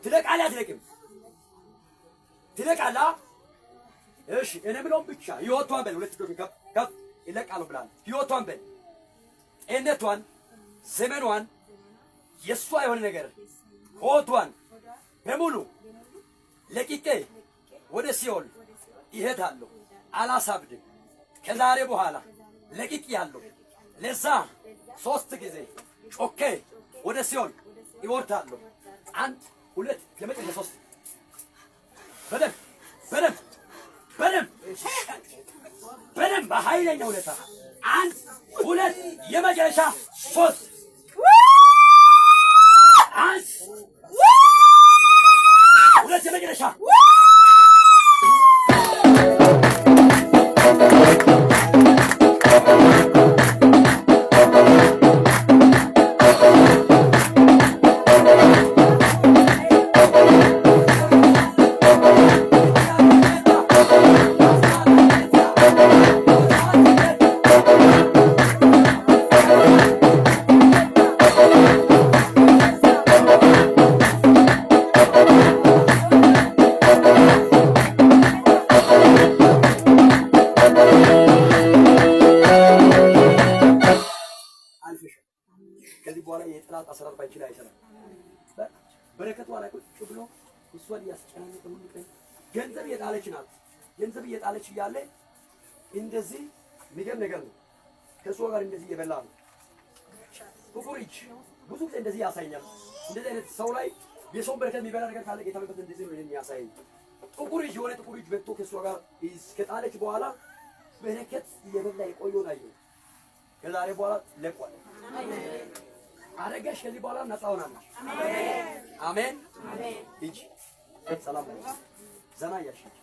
ትለቃለህ አትለቅም? ትለቃለህ? እሺ፣ እኔ የምለውን ብቻ ህይወቷን በል። ሁለት እጆችን ከፍ ከፍ፣ ይለቃሉ ብለሃል። ህይወቷን በል፣ ጤንነቷን፣ ዘመኗን፣ የእሷ የሆነ ነገር ሆዷን በሙሉ ለቅቄ ወደ ሲኦል ይሄዳለሁ። አላሳብድም። ከዛሬ በኋላ ለቅቄያለሁ። ለዛ ሶስት ጊዜ ጮኬ ወደ ሲኦል ይወርዳለሁ። አንድ፣ ሁለት፣ ለመጨረሻ ሶስት። በደንብ በደንብ በደንብ በደንብ በኃይለኛ ሁኔታ፣ አንድ፣ ሁለት፣ የመጨረሻ ሶስት። አንድ፣ ሁለት፣ የመጨረሻ። አልፈሻል። ከዚህ በኋላ የጠላት አሰራር ባይችል አይሰራም። በረከቷ ላይ ቁጭ ብሎ እሷን እያስጨናነቀ ሁሉ ቀን ገንዘብ እየጣለች ናት። ገንዘብ እየጣለች እያለ እንደዚህ የሚገርም ነገር ነው። ከእሷ ጋር እንደዚህ እየበላ ነው። ጥቁር እጅ ብዙ ጊዜ እንደዚህ ያሳየኛል። እንደዚህ አይነት ሰው ላይ የሰውን በረከት የሚበላ ነገር ካለ ጌታ መንፈስ እንደዚህ ነው የሚያሳየኝ። ጥቁር እጅ፣ የሆነ ጥቁር እጅ መጥቶ ከእሷ ጋር ከጣለች በኋላ በረከት እየበላ የቆየውን አየሁ። ከዛሬ በኋላ ለቋል። አረጋሽ ከዚህ በኋላ ነፃ ሆናለች። አሜን። ሂጂ፣ ሰላም ነው። ዘና እያልሽ ሂጂ።